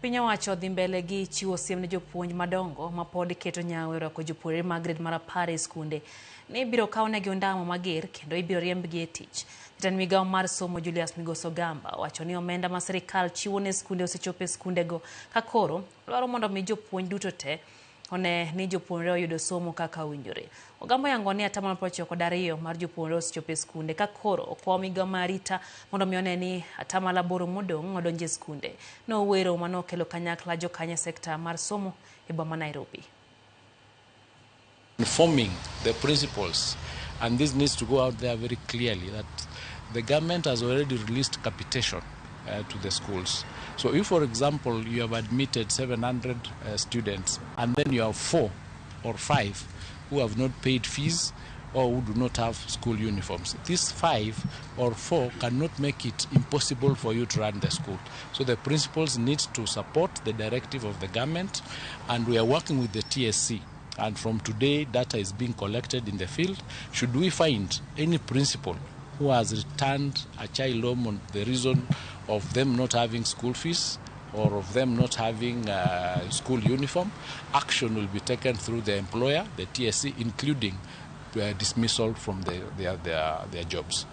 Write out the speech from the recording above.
Piny owacho dhi mbele gi chiwo siem ne jopuonj madongo ma pod keto nyawo e rwako jopuonjre mag grade mar 10 e skunde ni ibiro kawnegi ondamo mager kendo ibiro riembgi e tich. Jatend migawo mar somo Julius Migos Ogamba owacho ni omenda ma sirikal chiwo ne skunde osechopo e skundego ka koro dwaro mondo mi jopuonj duto te one ni jopuonjre oyudo somo kaka owinjore. Ogamba oyango ni atamalo 92 mar jopuonjre osechopo e skunde ka koro okwawo migawo mar arita mondo mi one ni atamalo 8 modong' odonjo e skunde. Nowero manokelo kanyakla jokanyo e sekta mar somo e boma Nairobi. Informing the principals, and this needs to go out there very clearly, that the government has already released capitation to the schools. So if, for example, you have admitted 700 students and then you have 4 or 5 who have not paid fees or who do not have school uniforms, these 5 or 4 cannot make it impossible for you to run the school. So the principals need to support the directive of the government, and we are working with the TSC. And from today, data is being collected in the field. Should we find any principal who has returned a child home on the reason of them not having school fees or of them not having school uniform, action will be taken through the employer, the TSC, including dismissal from their jobs.